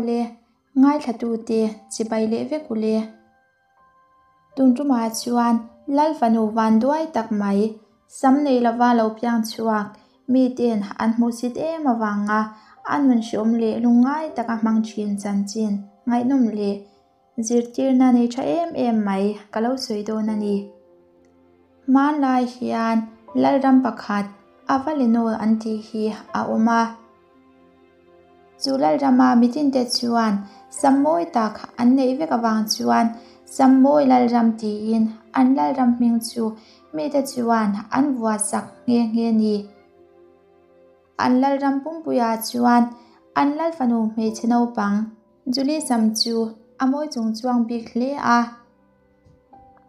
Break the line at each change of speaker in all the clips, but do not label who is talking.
Awle, ngaithlatute chibai leh vek u le. Tun tumah chuan Lal fanu vanduai tak mai, sam nei lova lo piang chhuak, miten an hmuhsit em avanga a nun hreawm leh lungngai taka hmang thin chanchin ngaihnawm leh zirtirna nei tha em em mai ka lo sawi dawn a ni. Hmanlai hian Lalram pakhat a va lenawl an tih hi a awm a. Chu Lalrama mitinte chuan sam mawi tak an neih vek avang chuan Sam mawi Lalram tiin an Lalram hming chu mite chuan an vuahsak nghe nghe ni. An Lalram pumpuiah chuan an Lalfanu hmeichhe naupang Julie sam chu a mawi chung chuang bik hle a.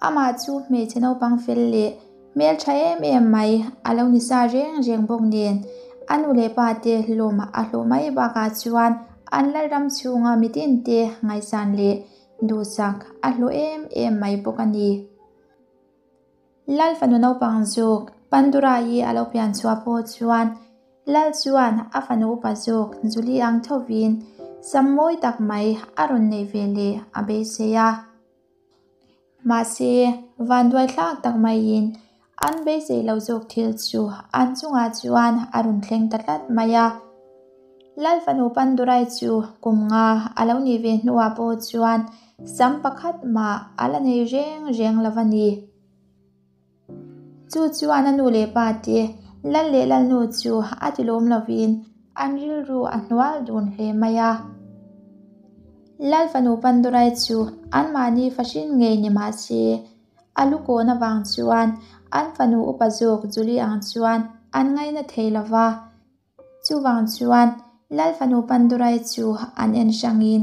Amah chu hmeichhe naupang fel leh hmeltha em em mai a lo ni sa reng reng bawk nen a nu leh pa te hlawm a hlawh mai bakah chuan an lalram chhunga mitin te ngaihsan leh duhsak a hlawh em em mai bawk a ni. Lal fanu naupang zawk Pandura-i a lo pian chhuah pawh chuan Lal chuan a fanu upa zawk Julie ang thovin sam mawi tak mai a rawn neih ve leh a beisei a. Mahse, vanduai thlak tak maiin an beisei lo zawk thil chu an chungah chuan a rawn thleng ta tlat mai a. Lal fanu Pandurai chu kum nga a lo nih ve hnuah pawh chuan sam pakhat mah a la nei reng reng lo a ni. Chu chuan a nu leh pa te, Lal leh Lalnu chu a ti lawm lovin an rilru a hnual dun hle mai a. Lal fanu Pandurai chu anmahni fahrin ngei ni mah se, a lu kawn avang chuan an fanu upa zawk Julie ang chuan an ngaina thei lo va. Chuvang chuan Lal fanu Pandurai chu an en hrangin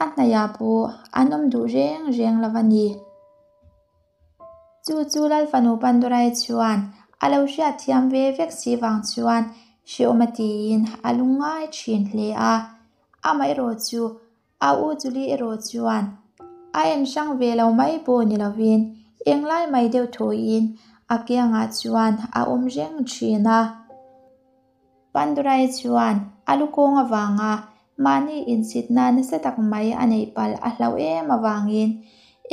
a hnaihah pawh an awm duh reng reng lo a ni. Chu chu Lal fanu Pandurai chuan a lo hriat thiam ve vek si vang chuan hreawm a tiin a lungngai thin hle a. Amaherawh chu A u Julie erawh chuan a en hrang ve lo mai pawh ni lovin englai mai deuh thuin a kiangah chuan a awm reng thin a. Pandurai chuan a lukawng avanga mahni insitna nasa tak mai a neih palh a hlauh em avangin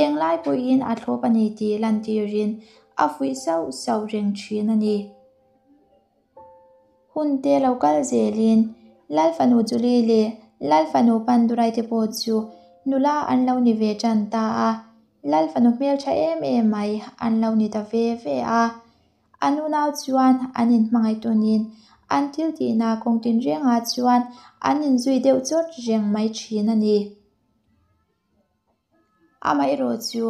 englai pawhin a thlawp a ni tih lantirin a fuih sauh sauh reng thin a ni. Hun te lo kal zelin Lal fanu Julie leh Lal fanu Pandurai te pawh chu nula an lo ni ve tan ta a, Lal fanu hmeltha em em mai an lo ni ta ve ve a. An unau chuan an inhmangaih tawnin an thil tihna kawng tinrengah chuan an inzui deuh chawt reng mai thin a ni. Amaherawh chu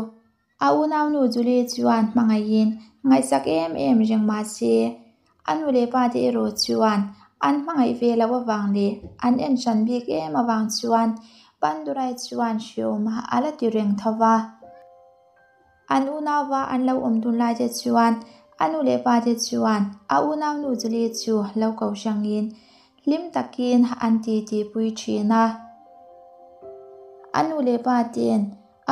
a unaunu Julie chuan hmangaihin ngaihsak em em reng mah se, a nu leh pa te erawh chuan an hmangaih ve loh avang leh an en hran bik em avang chuan Pandurai chuan hreawm a la ti reng tho va. An unauva an lo awm dun lai te chuan a nu leh pa te chuan a unaunu Julie chu lo ko hrangin Hlim takin an titi pui thin a. A nu leh pa ten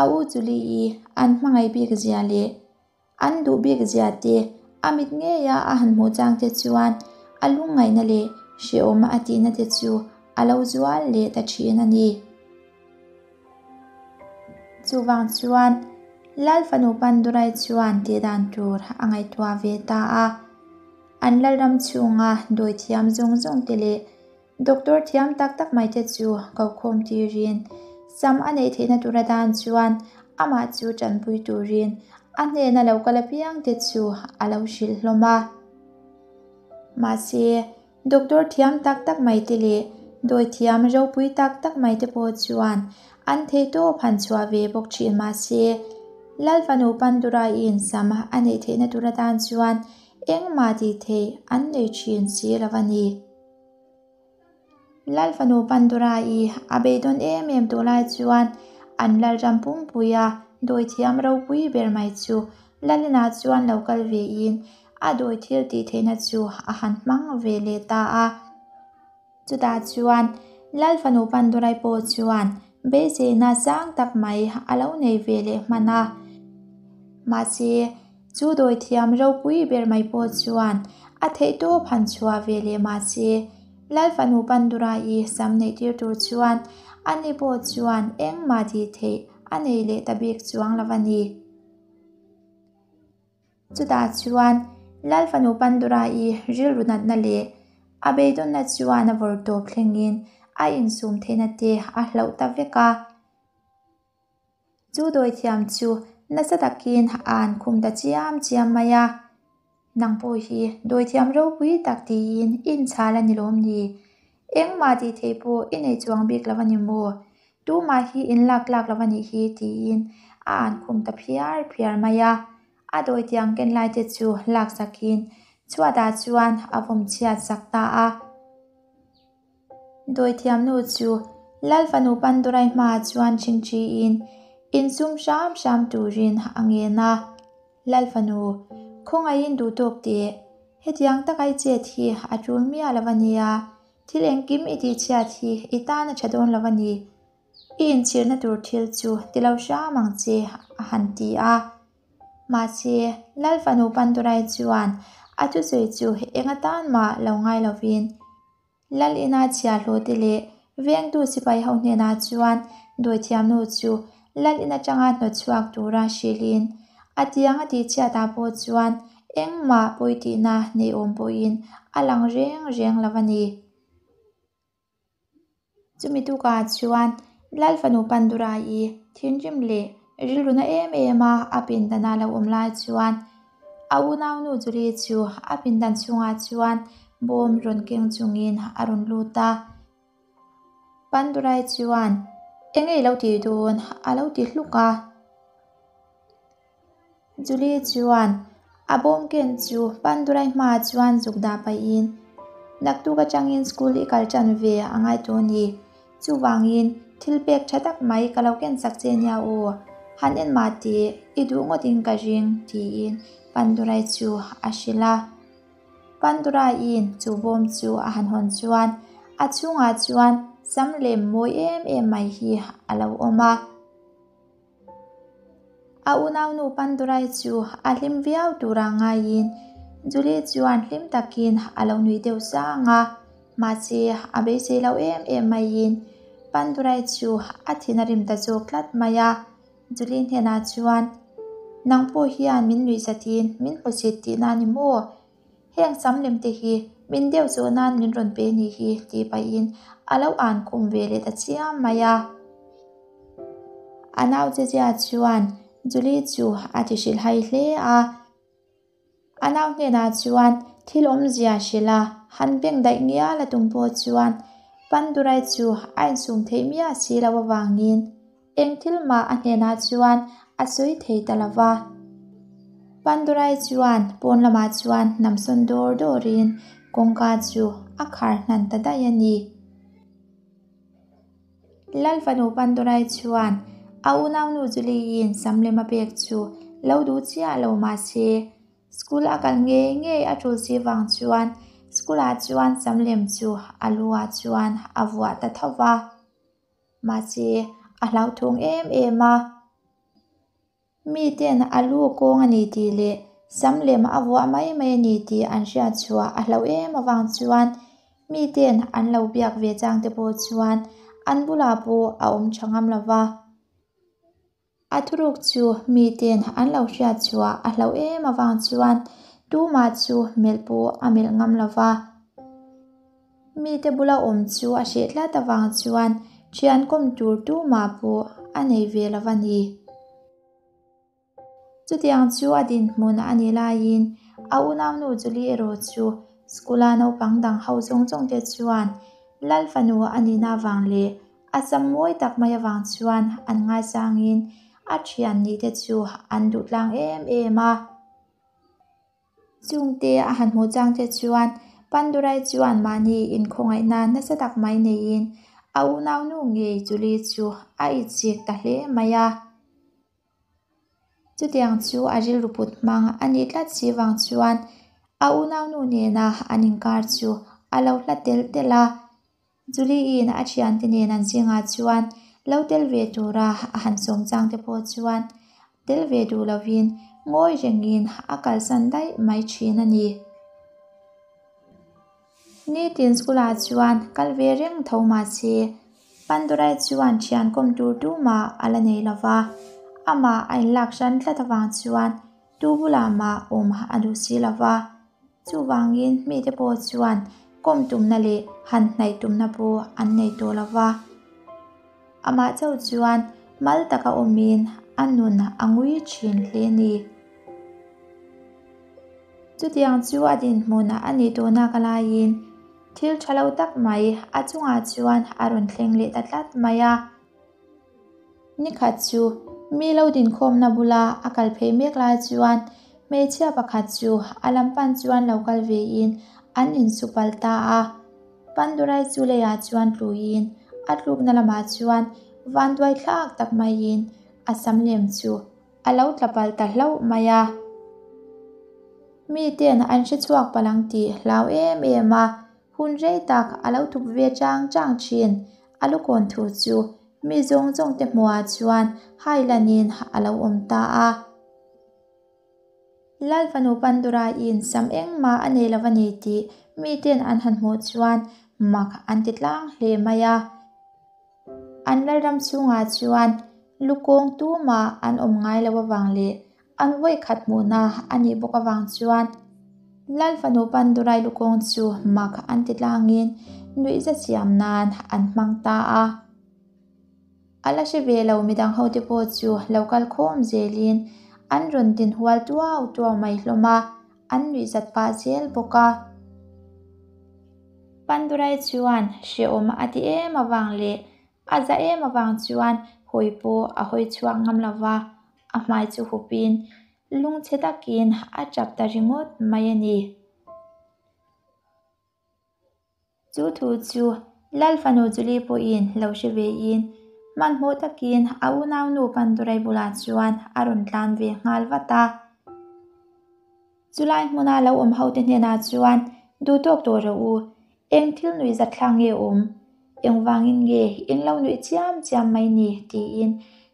a u Julie-i an hmangaih bik zia leh an duh bik zia te a mit ngeia a han hmuh chang te chuan a lungngaihna leh hrehawm a tihna te chu a lo zual leh ta thin a ni. Chuvang chuan Lal fanu Pandurai chuan tih dan tur a ngaihtuah ve ta a. An lalram chhunga dawi thiam zawng zawng te leh doctor thiam tak tak mai te chu kokhawm tirin sam a neih theihna tur atan chuan amah chu tanpui turin a hnena lo kal apiang te chu a lo hrilh hlawm a. Mahse, doctor thiam tak tak mai te leh dawi thiam ropui tak tak mai te pawh chuan An theihtawp han chhuah ve bawk thin mahse, Lal fanu Pandura-i insam a neih theihna tur atan chuan engmah tih theih an nei thin si lo a ni. Lal fanu Pandura-i a beidawn em em tawh lai chuan an Lalram pumpuia dawithiam ropui ber mai chu Lalina chuan lo kal vein a dawi thil tih theihna chu a han hmang ve leh ta a. Chutah chuan Lal fanu Pandurai pawh chuan beiseina sang tak mai a lo nei ve leh hman a. Mahse, chu dawithiam ropui ber mai pawh chuan a theihtawp han chhuah ve leh mahse, Lal fanu Pandurai sam neih tir tur chuan Ani pawh chuan engmah tih theih a nei leh ta bik chuang lo a ni. Chutah chuan Lal fanu Pandura-i rilru natna leh a beidawnna chuan a vawr tawp thlengin a insum theihna te a hlauh ta vek a. Chu dawithiam chu nasa takin a an khum ta chiam chiam mai a. Nang pawh hi dawithiam ropui tak tiin i inchhal a ni lawm ni? Engmah tih theih pawh i nei chuang bik lo a ni maw? Tumah hi in lak tlak lo a nih hi tiin a an khum ta phiar phiar mai a. A dawitiang ken lai te chu laksakin chhuatah chuan a vawm chhiat sak ta a. Dawithiamnu chu Lal fanu Pandurai hmaah chuan ṭhingṭhiin insum hram hram turin a ngen a. Lal fanu, khawngaihin duh tawk teh. Hetiang taka i chet hi a ṭul miah lo a nia. Thil engkim i tihchhiat hi i tan a ṭha dawn lo a ni. I inchhirna tur thil chu ti lo hram ang che, a han ti a. Mahse, Lal fanu Pandurai chuan a thusawi chu eng atan mah lo ngai lovin, Lal ina chhiahhlawhte leh vengtu sipai ho hnenah chuan dawithiamnu chu Lal in atanga hnawtchhuak tura hrilhin a tiang a tihchhiatah pawh chuan engmah pawitihna nei awm pawhin a lang reng reng lo a ni. Chumi tukah chuan Lal fanu Pandurai thinrim leh rilru na em em a a pindan a lo awm lai chuan a unaunu Julie chu a pindan chhungah chuan bawm rawn keng chungin a rawn lut a. Pandurai chuan, Enge i lo tih dawn? a lo ti hluk a. Julie chuan a bawm ken chu Pandurai hmaah chuan zuk dah pahin, Naktuk atangin school i kal tan ve a ngai tawh a ni. Chuvangin thil pek tha tak mai ka lo ken sak che nia aw, han en mah teh, i duh ngawtin ka ring, tiin Pandurai chu a hrilh a. Panduraiin chu bawm chu a han hawn chuan a chhungah chuan sam lem mawi em em mai hi a lo awm a. A unaunu Pandurai chu a hlim viau tura ngaiin Julie chuan hlim takin a lo nui deuh sang a, mahse a beisei lo em em maiin Pandurai chu a thin a rim ta zawk tlat mai a. Julie hnenah chuan, Nang pawh hian min nuih zatin min hmusit tihna a ni maw? Heng sam lem te hi min deuh zawh nan min rawn pe ni hi tih pahin a lo an khum ve leh ta chiam mai a. A nau che zia chuan Julie chu a ti hrilhhai hle a. A nau hnenah chuan thil awmzia hrilh a, han beng daih ngial a tum pawh chuan Pandurai chu a insum theih miah si loh avangin Eng thil mah a hnenah chuan a sawi thei ta lo va. Pandurai chuan pawn lamah chuan namsawn dawr dawrin kawngka chu a khar hnan ta daih a ni. Lal fanu Pandurai chuan a unaunu Julie-in samlem a pek chu lo duh chiah lo mah se, School a kal ngei ngei a tul si vang chuan school-ah chuan samlem chu a lu-ah chuan a vuah ta tho va. Mahse, a hlauthawng em em a. Miten a lu kawng a ni tih leh sam lem a vuah mai mai a ni tih an hriat chhuah a hlauh em avang chuan miten an lo biak ve chang te pawh chuan an bulah pawh a awm tha ngam lo va. A thuruk chu miten an lo hriat chhuah a hlauh em avang chuan tumah chu melh pawh a melh ngam lo va. Mite bula awm chu a hreh tlat avang chuan thian kawm tur tumah pawh a nei ve lo va ni. Chutiang chu a dinhmun a nih laiin a unaunu Julie erawh chu school-a naupang dang ho zawng zawng te chuan Lal fanu a nihna avang leh A sam mawi tak mai avang chuan an ngaisangin a thian nih te chu an duh tlang em em a. Chungte a han hmuh chang te chuan Pandurai chuan mahni inkhawngaihna nasa tak mai neiin a unaunu ngei Julie chu a itchik ta hle mai a. Chutiang chu a rilru put hmang a nih tlat si vang chuan a unaunu nena an inkar chu a lo hla telh telh a. Julie-in a thiante nen an zingah chuan lo tel ve tura a han sawm chang te pawh chuan tel ve duh lovin ngawi rengin a kalsan daih mai thin a ni. Nitin school-ah chuan kal ve reng tho mah se, Pandurai chuan thian kawm tur tumah a la nei lo va, amah a inlak hran tlat avang chuan tu bulah mah awm a duh si lo va. Chuvangin mite pawh chuan kawm tumna leh han hnaih tumna pawh an nei tawh lo va. Amah chauh chuan mal taka awmin a nun a ngui thin hle a ni. Chutiang chu a dinhmun a nih tawhna ka laiin thil tha lo tak mai a chungah chuan a rawn thleng leh ta tlat mai a. Nikhat chu mi lo dinkhawmna bula a kal phei mek lai chuan hmeichhia pakhat chu a lam pan chuan lo kal vein an insupal ta a. Pandurai chu leiah chuan tluin a tlukna lamah chuan vanduai thlak tak maiin a sam lem chu a lo tla palh ta hlauh mai a. Miten an hre chhuak palh ang tih hlau em em a, hun rei tak a lo thup ve chang chang thin. A lukawn thu chu mi zawng zawng te hmuhah chuan hailanin a lo awm ta a. Lal fanu Panduraiin sam engmah a nei lo a ni tih miten an han hmuh chuan mak an ti tlang hle mai a. An lalram chhungah chuan lukawng tumah an awm ngai lo avang leh an vawikhat hmuhna a nih bawk avang chuan Lal fanu Pandurai lukawng chu mak an ti tlangin nuihza siam nan an hmang ta a. A la hre ve lo midang hote pawh chu lo kal khawm zelin an rawn din hual tuau tuau mai hlawm a, an nuihzat pah zel bawk a. Pandurai chuan hrehawm a ti em avang leh a za em avang chuan hawi pawh a hawi chhuak ngam lo va, a hmai chu hupin lungchhe takin a tap ta ringawt mai a ni. Chu thu chu Lal fanu Julie pawhin lo hre vein hmanhmawh takin a unaunu Pandurai bulah chuan a rawn tlan ve nghal vat a. Chulai hmuna lo awm hote hnenah chuan duh tawk tawh rawh u, eng thil nuih zat thlak nge awm? Engvangin nge in lo nuih chiam chiam mai ni? tiin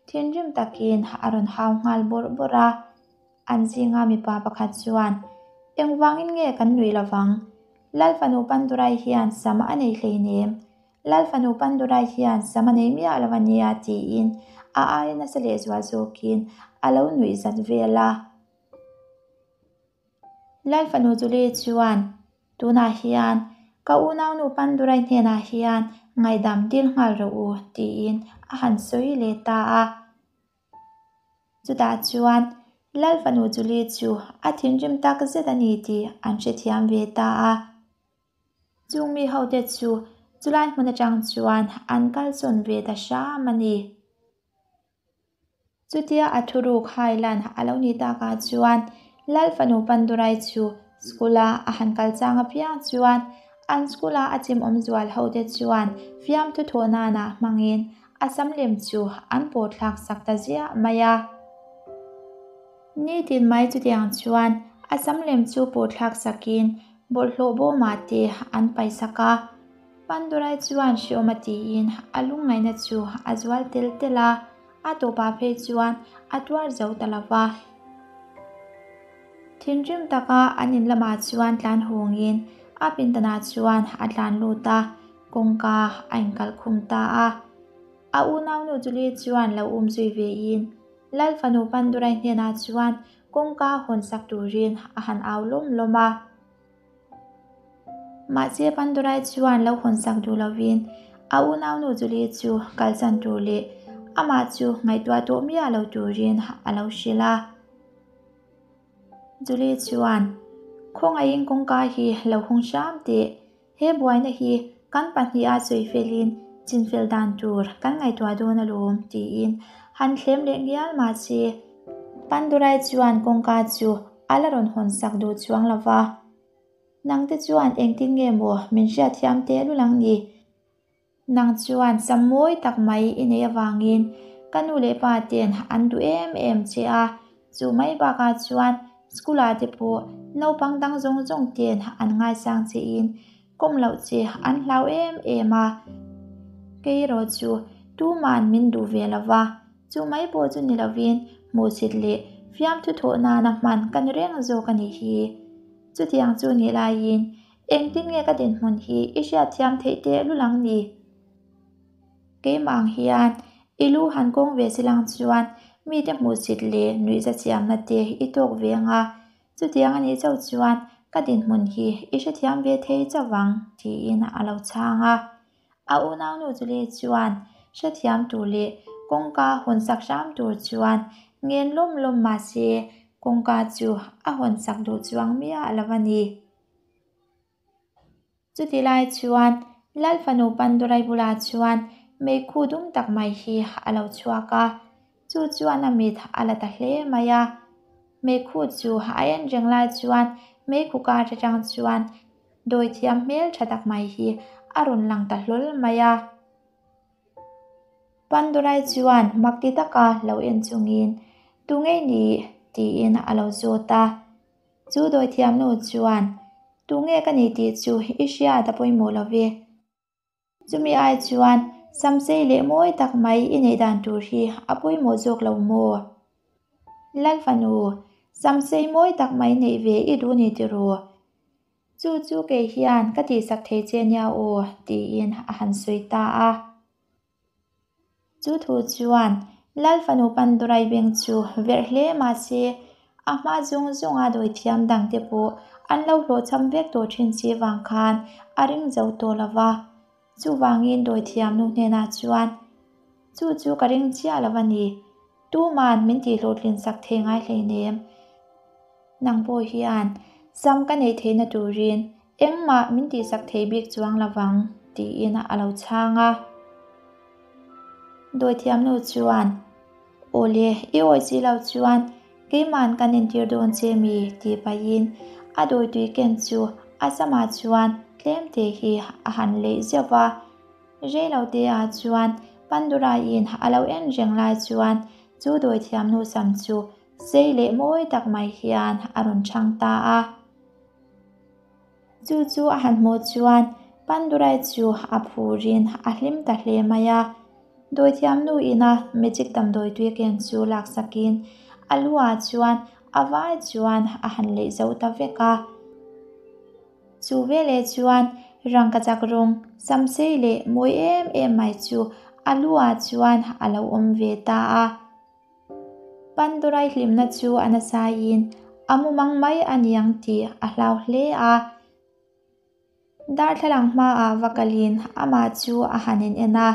thinrim takin a rawn hau nghal bawrh bawrh a. An zinga mipa pakhat chuan, Engvangin nge kan nuih lovang? Lal fanu Pandurai hian sam a nei hleinem. Lal fanu Pandurai hian sam a nei miah lo a nia tiin a aia nasa lehzual zawkin a lo nuih zat vel a. Lal fanu Julie chuan, Tunah hian ka unaunu Pandurai hnenah hian ngaihdam dil nghal rawh u tiin a han sawi leh ta a. Chutah chuan Lal fanu Julie chu a thinrim tak zet a ni tih an hrethiam ve ta a. Chung mi hote chu chulai hmun atang chuan an kalsawn ve ta hram a ni. Chutia a thuruk hailan a lo nih takah chuan Lal fanu Pandurai chu school-a a han kal chang apiang chuan an school-a a chimawm zual hote chuan fiamthu thawh nana hmangin a sam lem chu an pawh thlak sak ta ziah mai a. Nitin mai chutiang chuan a sam lem chu pawh thlak sakin bawlhhlawh bawmah te an paih sak a. Pandurai chuan hreawm a tiin a lungngaihna chu a zual tel tel a, a tawpah phei chuan a tuar zo ta lo va. Thinrim taka an in lamah chuan tlan hawngin a pindanah chuan a tlan lut a, kawngka a inkalh khum ta a. A unaunu Julie chuan lo um zui vein Lal fanu Pandurai hnenah chuan kawngka hawn sak turin a han au lawm lawm a. Mahse Pandurai chuan lo hawn sak duh lovin a unaunu Julie chu kalsan tur leh amah chu ngaihtuah tawh miah lo turin a lo hrilh a. Julie chuan, Khawngaihin kawngka hi lo hung hram teh. He buaina hi kan pahniha sawi felin chinfel dan tur kan ngaihtuah dawn alawm tiin han thlem leh ngial mahse Pandurai chuan kawngka chu a la rawn hawn sak duh chuang lo va. Nangte chuan engtin nge maw min hriatthiam tehlul ang ni? Nang chuan sam mawi tak mai i neih avangin ka nu leh pa ten an duh em em che a, chu mai bakah chuan school ah te pawh naupang dang zawng zawng ten an ngaisang che in kawm loh che an hlau em em a. Kei erawh chu tuman min duh ve lo va, chu mai pawh chu ni lovin hmuhsit leh fiamthu thawh nana hman ka ni reng zawk a nih hi. Chutiang chu nih laiin Engtin nge ka dinhmun hi i hriatthiam theih teh lul ang ni? Keimah ang hian i lu han kawng ve si lang chuan mite hmuhsit leh nuihza siamna te i tawk ve anga, chutiang a nih chauh chuan ka dinhmun hi i hrethiam ve thei chauh vang, tiin a lo chhang a. A unaunu Julie chuan hrethiam tur leh kawngka hawn sak hram tur chuan ngen lawm lawm mah se kawngka chu a hawn sak duh chuang miah lo a ni. Chuti lai chuan Lal fanu Pandurai bulah chuan meikhu dum tak mai hi a lo chhuak a, chu chuan a mit a la ta hle mai a. Meikhu chu a en reng lai chuan meikhu kar atang chuan dawithiam hmel tha tak mai hi a rawn lang ta hlawl mai a. Pandurai chuan mak ti taka lo en chungin, Tu ngei ni? tiin a lo zawt a. Chu dawithiamnu chuan, Tu nge ka ni tih chu i hriat a pawimawh lo ve. Chumi ai chuan samsei leh mawi tak mai i neih dan tur hi a pawimawh zawk lo maw? Lal fanu, samsei mawi tak mai neih ve i duh ni tiraw? Chu chu kei hian ka tihsak thei che nia aw, tiin a han sawi ta a. Chu thu chuan Lal fanu Pandurai beng chu verh hle mah se, a hma zung zunga dawithiam dangte pawh an lo hlawhchham vek tawh thin si vang khan a ring zo tawh lo va. Chuvangin dawithiam nu hnenah chuan, Chu chu ka ring chiah lo a ni. Tuman min tihhlawhtlin sak thei ngai hleinem. Nang pawh hian sam ka neih theihna turin Engmah min tihsak thei bik chuang lovang, tiin a lo chhang a. Dawithiamnu chuan, Awle, i awi si lo chuan keiman kan intir dawn che mi? tih pahin a dawitui ken chu a samah chuan tlemte hi a han leih zeuh va. Reilote ah chuan Panduraiin a lo en reng lai chuan chu dawithiamnu sam chu sei leh mawi tak mai hian a rawn chhang ta a. Chu chu a han hmuh chuan Pandurai chu a phurin a hlim ta hle mai a. Dawithiam nu ina magic damdawi tui ken chu laksakin a lu ah chuan a vai chuan a han leih zo ta vek a. Chu veleh chuan rangkachak rawng samsei leh mawi em em mai chu a lu ah chuan a lo awm ve ta a. Pandurai hlimna chu a nasaiin a mumang mai a niang tih a hlau hle a. Darthlalang hmaah va kalin amah chu a han in en a,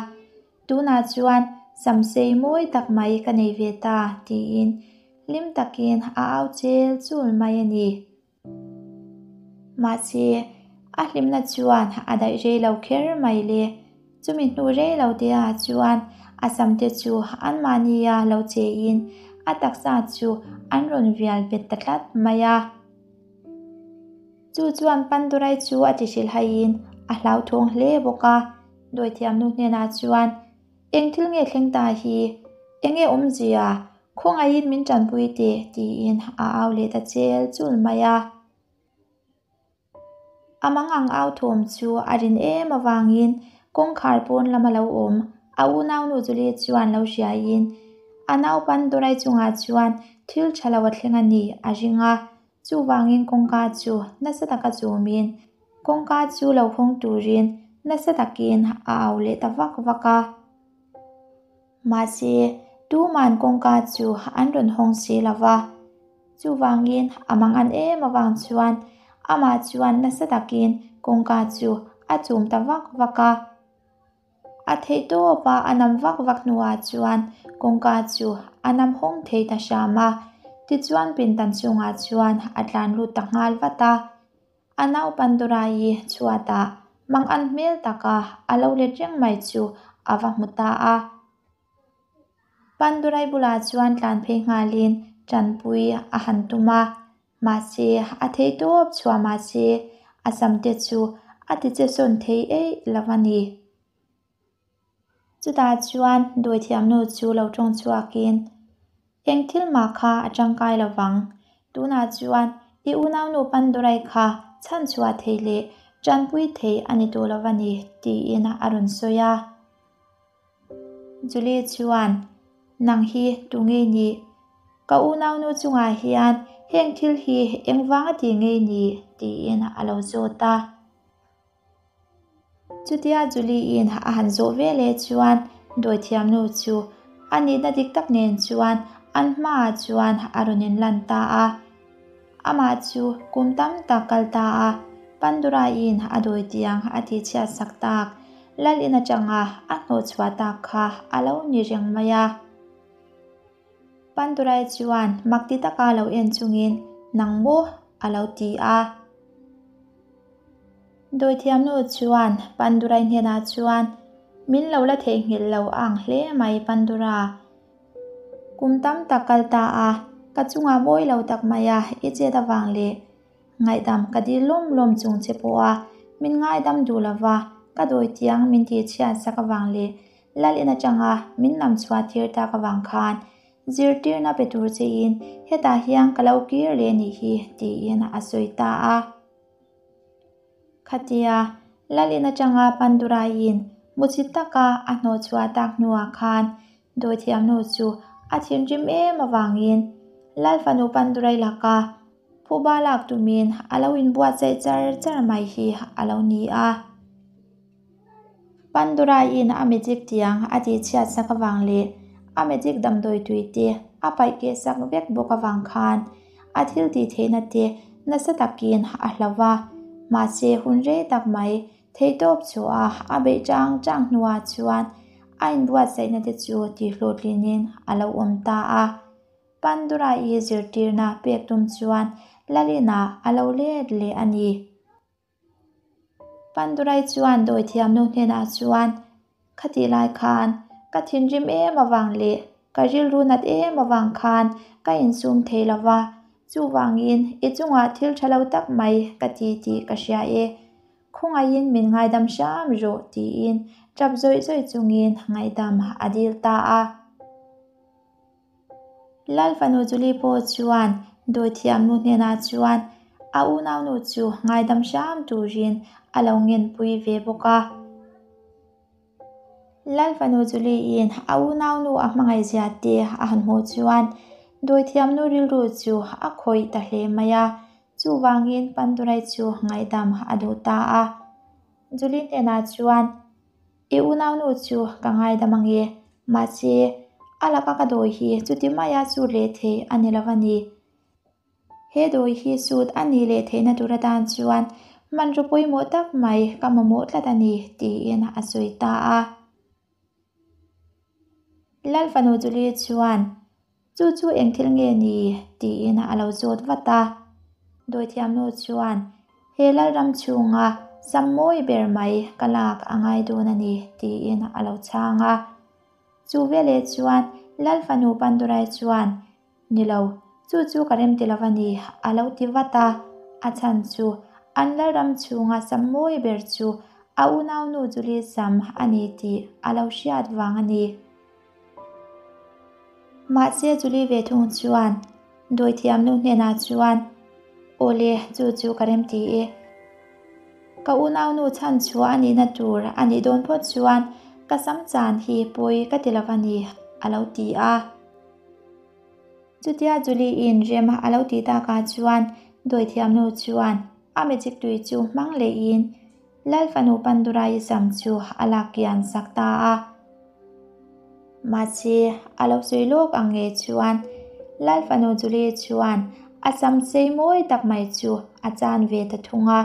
Tunah chuan samsei mawi tak mai ka nei ve ta tiin hlim takin a au chel chul mai a ni. Mahse, a hlimna chuan a daih rei lo kher mai le. Chumi hnu rei lo te ah chuan a samte chu anmahnia lo chein a taksa chu an rawn vial bet ta tlat mai a. Chu chuan Pandurai chu a ti hrilhaiin a hlauthawng hle bawk a. Dawithiamnu hnenah chuan, Eng thil nge thleng ta hi? Enge awmzia? Khawngaihin min tanpui teh, tiin a au leh ta chel chul mai a. A mang ang au thawm chu a rin em avangin kawngkhar pawn lama lo awm a unaunu Julie chuan lo hriaiin a naupan Dorai chungah chuan thil tha lo a thleng a ni a ring a. Chuvangin kawngka chu nasa taka chawmin kawngka chu lo hawng turin nasa takin a au leh ta vak vak a. Mahse, tuman kawngka chu an rawn hawng si lo va. Chuvangin a mang an em avang chuan amah chuan nasa takin kawngka chu a chum ta vak vak a. A theih tawpa a nam vak vak hnuah chuan kawngka chu a nam hawng thei ta hram a. Tichuan pindan chungah chuan a tlan lut ta nghal vat a. A naupan Dorai chhuatah mangan hmel taka a lo let reng mai chu a va hmu ta a. Pandurai bulah chuan tlan phei nghalin tanpui a han tum a, mahse a thei tawp chhuah mahse a samte chu a ti che sawn thei eih lo a ni. Chutah chuan dawithiamnu chu lo tawng chhuakin, Eng thil mah kha a tangkai lo vang. Tunah chuan i unaunu Pandurai kha chhanchhuah thei leh tanpui thei a ni tawh lo a ni, tiin a rawn sawi a. Julie chuan, Nang hi tu ngei ni? Ka unaunu chungah hian heng thil hi engvang a ti ngei ni? tiin a lo zawt a. Chutia Julie-in a han zawh ve leh chuan Dawithiamnu chu a nihna dik tak nen chuan an hmaah chuan a rawn inlan ta a. Amah chu kum tam tak kal ta a, Panduraiin a dawitiang a tihchhiat sak tak, Lal in atanga a hnawhchhuah tak kha a lo ni reng mai a. Pandurai chuan mak ti taka lo en chungin, Nang maw? a lo ti a. Dawithiamnu chuan Pandurai hnenah chuan, Min lo la theihnghilh lo ang hle mai Pandura. Kum tam tak kal ta a, ka chungah mawi lo tak mai a, i chet avang leh ngaihdam ka dil lawm lawm chung che pawh a, min ngaidam duh lova, ka dawitiang min tihchhiat sak avang leh Lal in atanga min nam chhuah tir tak avang khan zirtirna pe tur chein hetah hian ka lo kir leh nih hi tiin a sawi ta a. Khatia Lal in atanga Panduraiin muchhit taka a hnawh chhuah tak hnuah khan dawithiamnu chu a thinrim em avangin Lal fanu Pandurai laka phuba lak tumin a lo inbuatsaih char char mai hi a lo ni a. Panduraiin a magic tiang a tihchhiat sak avang leh a magic damdawi tui te a paih keh sak vek bawk avang khan a thil tih theihna te nasa takin a hlo va. Mahse hun rei tak mai theihtawp chhuah a beih chang chang hnuah chuan a inbuatsaihna te chu tihhlawhtlinin a lo awm ta a. Pandura-i zirtirna pek tum chuan Lalina a lo let leh a ni. Pandurai chuan dawithiamnu hnenah chuan, Khatih lai khan ka thinrim em avang leh ka rilru nat em avang khan ka insum thei lo va, chuvangin i chungah thil tha lo tak mai ka ti tih ka hria e. Khawngaihin min ngaidam hram rawh tiin tap zawih zawih chungin ngaihdam a dil ta a. Lal fanu Julie pawh chuan dawithiamnu hnenah chuan a unaunu chu ngaidam hram turin a lo ngenpui ve bawk a. Lal fanu Julie-in a unaunu a hmangaihzia te a han hmuh chuan dawithiamnu rilru chu a khawih ta hle mai a, chuvangin Pandurai chu ngaihdam a duh ta a. Julie hnenah chuan. I unaunu chu ka ngaidam ange, mahse a laka ka dawi hi chuti maia sut leh thei a ni lo a ni. He dawi hi sut a nih leh theihna tur atan chuan hmanraw pawimawh tak mai ka mamawh tlat a ni, tiin a sawi ta a. Lal fanu Julie chuan, Chu chu eng thil nge ni? tiin a lo zawt vat a. Dawithiamnu chuan, He lalram chhunga sam mawi ber mai ka lak a ngai dawn a ni, tiin a lo chhang a. Chu veleh chuan Lal fanu Pandurai chuan, Ni lo, chu chu ka rem ti lo a ni, a lo ti vat a. A chhan chu an lalram chhunga sam mawi ber chu a unaunu Julie sam a ni tih a lo hriat vang a ni. Mahse Julie ve thung chuan dawithiamnu hnenah chuan, Awle, chu chu ka rem ti e. Ka unaunu chhan chhuah a nihna tur a nih dawn phawt chuan ka sam chan hi pawi ka ti lo a ni, a lo ti a. Chutia Julie-in rem a lo tih takah chuan dawithiamnu chuan a magic tui chu hmang lehin Lal fanu Pandurai sam chu a lak kian sak ta a. Mahse, a lo sawi lawk ang nge chuan Lal fanu Julie chuan a sam sei mawi tak mai chu a chan ve ta thung a.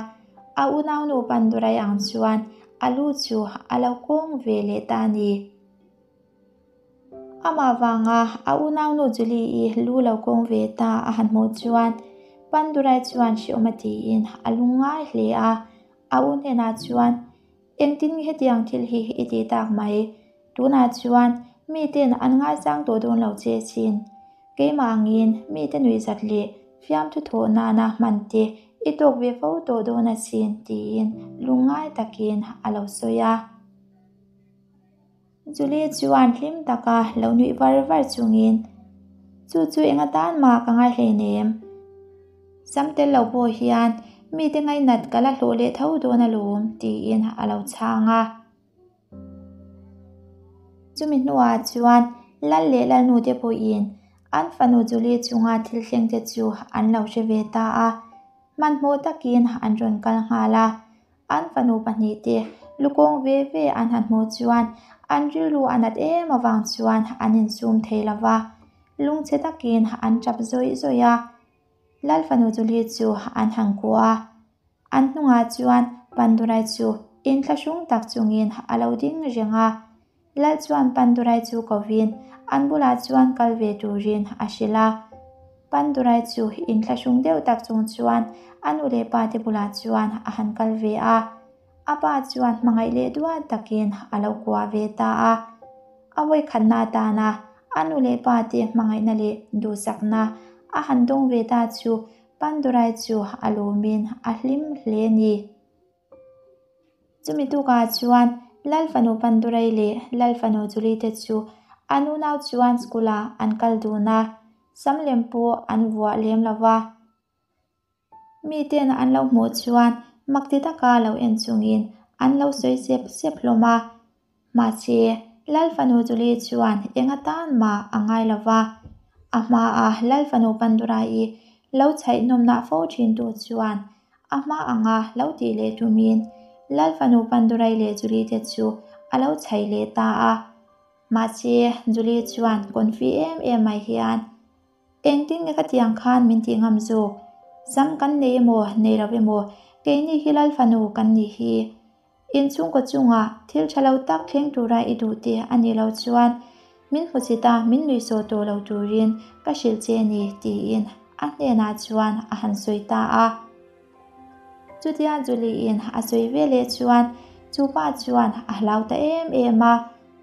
A unaunu Pandurai ang chuan a lu chu a lo kawng ve leh ta a ni. Amah vanga a unaunu Julie-i lu lo kawng ve ta a han hmuh chuan Pandurai chuan hreawm a tiin a lungngai hle a. A u hnenah chuan, Engtin nge hetiang thil hi i tih tak mai? Tunah chuan miten an ngaisang tawh dawn lo che chin. Keimah angin mite nuihzat leh fiamthu thawh nana hman te i tawk ve fo tawh dawn asin tiin lungngai takin a lo sawi a. Julie chuan hlim taka lo nuih var var chungin, Chu chu eng atan mah ka ngai hleinem. Sam tel lo pawh hian mite ngainat ka la hlawh leh tho dawn alawm, tiin a lo chhang a. Chumi hnuah chuan Lal leh Lalnute pawhin an fanu Julie chunga thil thlengte chu an lo hre ve ta a. Hmanhmawh takin an rawn kal nghal a. An fanu pahnihte lukawng ve ve an han hmuh chuan an rilru a nat em avang chuan an insum thei lo va, lungchhe takin an tap zawih zawih a. Lal fanu Julie chu an han kuah a, an hnungah chuan Pandurai chu inthlahrung tak chungin a lo ding reng a. Lal chuan Pandurai chu kovin an bulah chuan kal ve turin a hrilh a. Pandurai chu inthlahrung deuh tak chung chuan a nu leh pa te bulah chuan a han kal ve a. A pa chuan hmangaih leh duat takin a lo kuah ve ta a. A vawikhatna atana a nu leh pa te hmangaihna leh duhsakna a han dawng ve ta chu Pandurai chu a lawmin a hlim hle a ni. Chumi tukah chuan Lal fanu Pandurai leh Lal fanu Julie te chu an unau chuan school ah an kal dun a, sam lem pawh an vuah lem lo va. Miten an lo hmuh chuan mak ti taka lo en chungin an lo sawi sep sep hlawm a. Mahse, Lal fanu Julie chuan eng atan mah a ngai lo va. A hmaa Lal fanu Pandura-i lo chhaih nawmnah fo thintu chuan a hma anga lo tih leh tumin Lal fanu Pandurai leh Julie te chu a lo chhaih leh ta a. Mahse, Julie chuan confi em em mai hian, Engtin nge ka tiang khan min tih ngam zawk? Sam kan nei emaw, nei lo emaw, keini hi Lal fanu kan nih hi. Inchhungkaw chungah thil tha lo tak thleng tura i duh te a nih loh chuan min hmu chita min nuihsawh tawh lo turin ka hrilh che ni tiin a hnenah chuan a han sawi ta a. Chutia Julie-in a sawi ve leh chuan chu pa chuan a hlau ta em em a,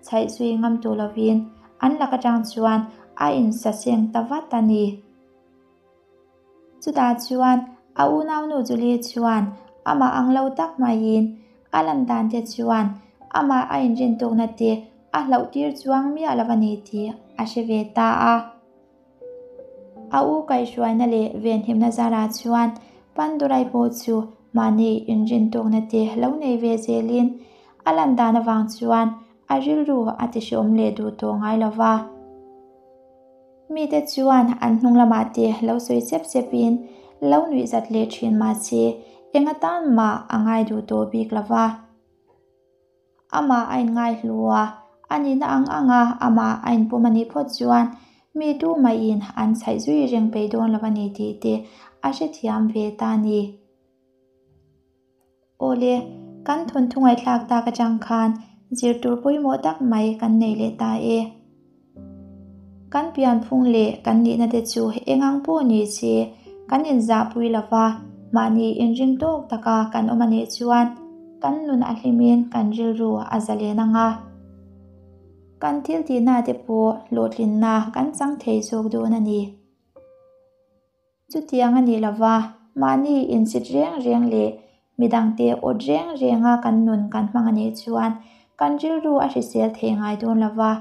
chhaih zui ngam tawh lovin an lak atang chuan a insaseng ta vat a ni. Chutah chuan a unaunu Julie chuan amah ang lo tak maiin a lan dan te chuan amah a inrintawkna te a hlauh tir chuang miah lo a ni tih a hre ve ta a. A u kaihhruaina leh venhimna zarah chuan Pandurai pawh chu mahni inrintawkna te lo nei ve zelin a lan dan avang chuan a rilru a tihreawm leh duh tawh ngai lo va. Mite chuan an hnung lamah te lo sawi sep sepin lo nuih zat leh thin mahse eng atan mah a ngai duh tawh bik lo va. Amah a inngai hlu a, a nihna ang anga amah a inpawm a nih phawt chuan mi tu mahin an chhaih zui reng peih dawn lo a ni tih te a hrethiam ve ta a ni. Awle, kan thawnthu ngaihthlak tak atang khan zir tur pawimawh tak mai kan nei leh ta e. Kan pianphung leh kan nihna te chu eng ang pawh ni se kan inzahpui lo va, mahni inring tawk taka kan awm a nih chuan kan nun a hlimin kan rilru a zalen ang a. Kan thil tihna te pawh hlawhtlinna kan chang thei zawk dawn a ni. Chutiang a nih lova, mahni insit reng reng leh midangte awt reng renga kan nun kan hmang a nih chuan kan rilru a hrisel thei ngai dawn lova,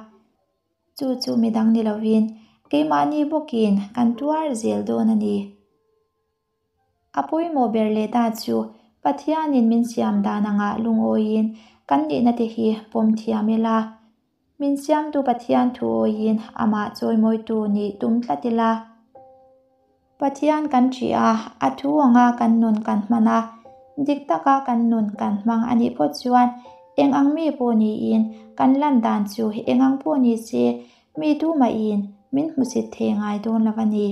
chu chu midang ni lovin keimahni bawkin kan tuar zel dawn a ni. A pawimawh ber leh ta chu Pathianin min siam dan angah lungawiin kan nihna te hi pawm thiam ila. Min siamtu Pathian thu awiin amah chawimawitu nih tum tlat ila. Pathian kan ṭih a, a thu anga kan nun kan hman a, dik taka kan nun kan hmang a nih phawt chuan eng ang mi pawh niin kan lan dan chu eng ang pawh ni se mi tumahin min hmusit thei ngai dawn lo a ni.